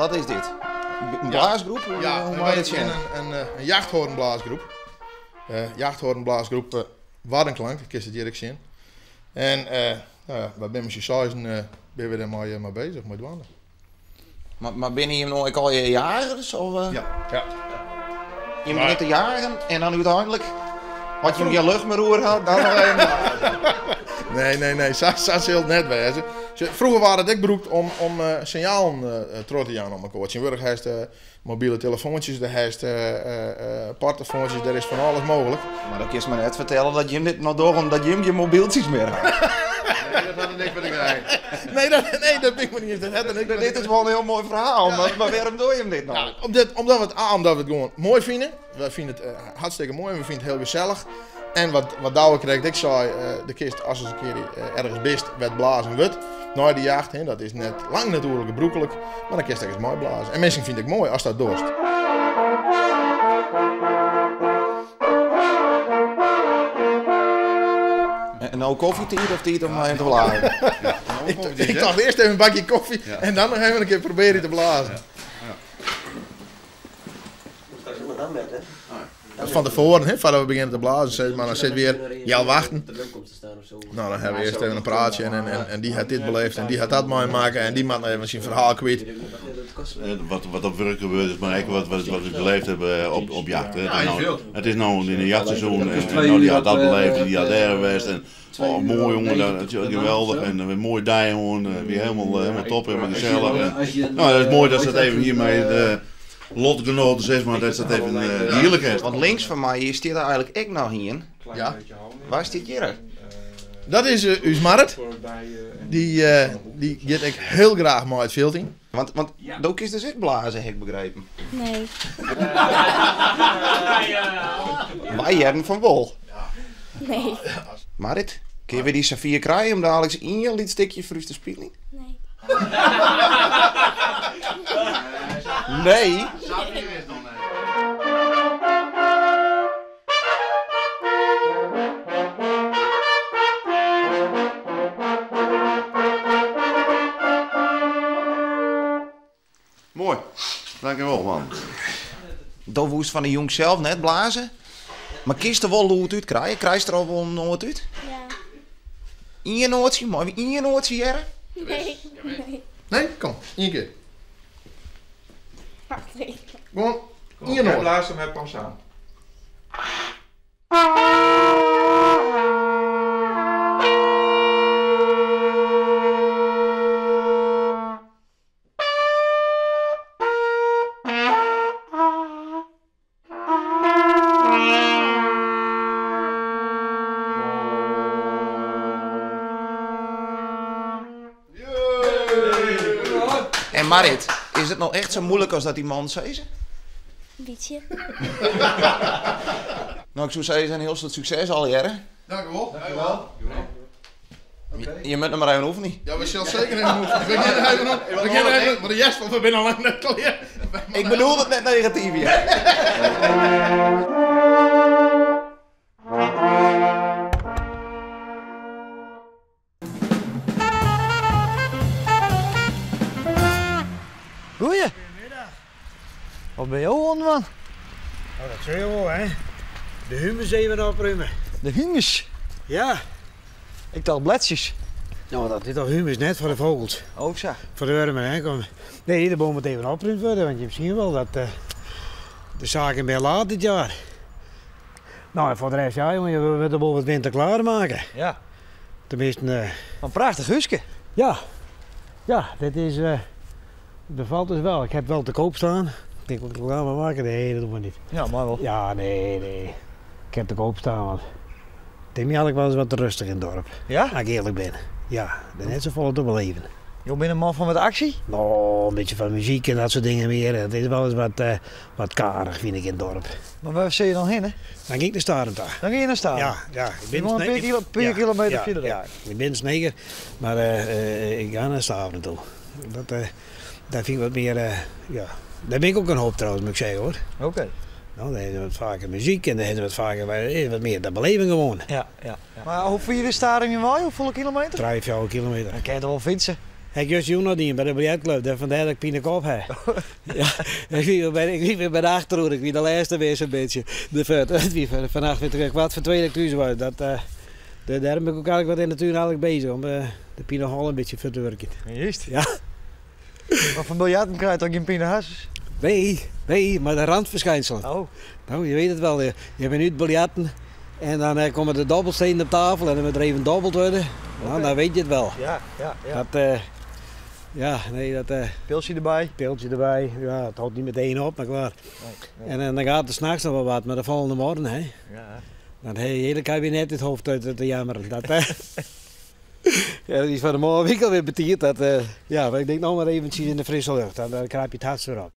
Wat is dit? In blaasgroep? Ja, Hoe wy mei dit binne sjen? in jachthoarnblaasgroep. Jachthoarnblaasgroep Waddenklank, kinst it hjir ek sjen. En nou ja, wy binne mei syn seizen binne we dêr mei beuzich, mei dwaande. Mar binne jim no ek allegear jagers? Of? Ja, ja. Jim begjinne te jagen en dan úteinlik, as jim gjin lucht mear oer ha, dan noch even blaze. Nee, nee, nee, sa sil it net wêze. Sjoch, froeger waard it ek brûkt om sinjalen troch te jaan oan elkoar. Tsjintwurdich hast mobile telefoantsjes, dêr hast portofoantsjes, dêr is fan alles mooglik. Mar dan kinst my net fertelle dat jim dit noch dogge omdat jim gjin mobyltsjes mear ha. Nee, dat hat der niks mei te krijen. Nee, nee, dat bin ik mei iens. Dat hat der niks mei te Dit is wol in hiel moai ferhaal, mar wêrom dogge jim dit no? Ja, omdat we it, A, omdat we it gewoan moai fine. Wy fine it hartstikke moai en we fine it hiel gesellich. En wat Douwe krekt ek sei, de kinst as ris in kear ergens bist wêr't blazen wurdt, nei de jacht, hè, dat is net, lang net oeral gebrûklik, mar dan kinst ek ris meiblaze. En minsken fine it ek moai ast dat dochst. En no kofjetiid of tiid om even te blazen? Ik tocht earst even in bakje kofje en dan noch even in kear probearje te blazen. Fan tefoaren, hè, foardat we begjinne te blazen, sis mar, dan sitte we hjir healwachten. No, dan hawwe we earst even in praatsje en dy hat dit beleefd en dy hat dat meimakke en dy moat noch even syn ferhaal kwyt. Wat op wurk gebeurd is, mar ek wat we beleefd hawwe op jacht. It is no yn de jachtseizoen en no dy hat dat beleefd en dy hat dêr west en oh moai jonge, dat is geweldich en in moaie dei hân, wie helemaal top, helemaal gesellich. No, dat is moai dat se dat even hier mei de lotgenoten sis mar, dat se dat even diele kinst. Want links fan my hier stiet der eigenlik ek noch ien. Ja. Wa stiet hjir? Dat is ús Marrit. Dy dy giet ek hiel graach mei it fjild yn. Want do kinst dus ek blaze, ha ik begrepen. Nee. Wy hearden fan wol. Nee. Marrit, kinne we dy safier krije om daliks ien lyts stikje foar ús te spyljen? Nee. Nee? Moai, dankjewol man. Do woest fan 'e jûn sels net blaze, mar kinst der wol lûd út krije? Krijst der al wol in noat út? Ja. Ien noatsje? Meie we ien noatsje hearre? Nee. Nee? Kom, ien kear. Wacht even. Gewoan Kom, ien jij noat. blaast hem, hij pas aan. En Marit, is it no echt sa moeilik as dat dy mannen sizze? In bytsje. No, ik soe sizze in hiel soad sukses allegearre. Dankjewol. Dankjewol. Je moatte noch mar even oefenje. Ja, we sille seker even oefenje. We gean even oefenje. We gean even, want de Jesper, we binne al lang net klear. Ik bedoel it net negatyf hear. Goeie. Wat binne jo oan it dwaan? Oh, dat sil je wol, hè? De humus even opruime. De humus? Ja. Ik tocht bledsjes. Nou, dat is toch humus net foar de vogels. Oh, sa. Foar de wurmen, hè? Kom. Nee, de boel moat even opruimd wurde, want je zien wel dat de zaken binne laat dit jaar. Nou, en foar de rest, ja, jongen, we moeten de boel wat winter klaarmaken. Ja. Tenminste. Een prachtich húske. Ja. Ja, dit is. Befalt dus wel. Ik heb wel te koop staan. Ik denk, wat ik maar maken? Nee, dat doen we niet. Ja, mar wol. Ja, nee, nee. Ik heb te koop staan, want het is me eigenlijk wel eens wat te rustig in het dorp. Ja? Als ik eerlijk ben. Ja, er net zo vol te beleven. Jo binne in man fan wat aksje? Nou, een beetje van muziek en dat soort dingen meer. Het is wel eens wat karig, vind ik, in het dorp. Maar waar sil je dan hinne? Dan ga ik naar Starum ta. Dan ga je naar Starum? Ja, ja. Ik ben Je woont een paar ja, kilometer ja, verder. Ja, ik ben Sneker, maar ik ga naar Starum toe. Dat daar vind ik wat meer, ja. Daar ben ik ook een hoop trouwens, moet ik zeggen hoor. Oké. Nou, dan hebben we wat vaker muziek en dan hebben we wat vaker wat meer de beleving gewoon. Ja, ja, ja. Maar hoe ver is Starum je wei? Hoefolle kilometer? 3, 4 kilometer. Dan kin je toch wol fytse? Ha ik juist jûn noch dien by de biljertklup, dêr fandêr dat ik pinekop ha. Ja, ik wie by, ik wie by de achterhoede, ik wie de lêste weer sa'n bytsje. De, it wie fannacht weer 1:45 dat ik thús was. Dat, de, dêrom bin ik ook eigenlijk wat in de tuin eigenlijk bezig, om de pineholle in bytsje fuort te wurkjen. Juist. Ja. Maar fan biljarten krij je toch gjin pineharsens? Nee, nee, maar de randverschijnselen. Oh. Nou, je weet het wel. Je bent nu het biljarten en dan komen de dobbelstenen op tafel en dan moet er even dobbeld worden. Nou, dan weet je het wel. Ja. Dat, ja, nee, dat... Pilsje erbij. Pilsje erbij. Ja, het houdt niet meteen op, maar klaar. Nee, nee. En dan gaat er s'nachts nog wel wat, maar de volgende morgen, hè. Ja. Dan heb je het hele kabinet het hoofd uit te jammeren. Dat, ja, die is van de morgen week alweer betierd. Dat, ja, maar ik denk nog maar eventjes in de frisse lucht. Dan kruip je het hardst weer op.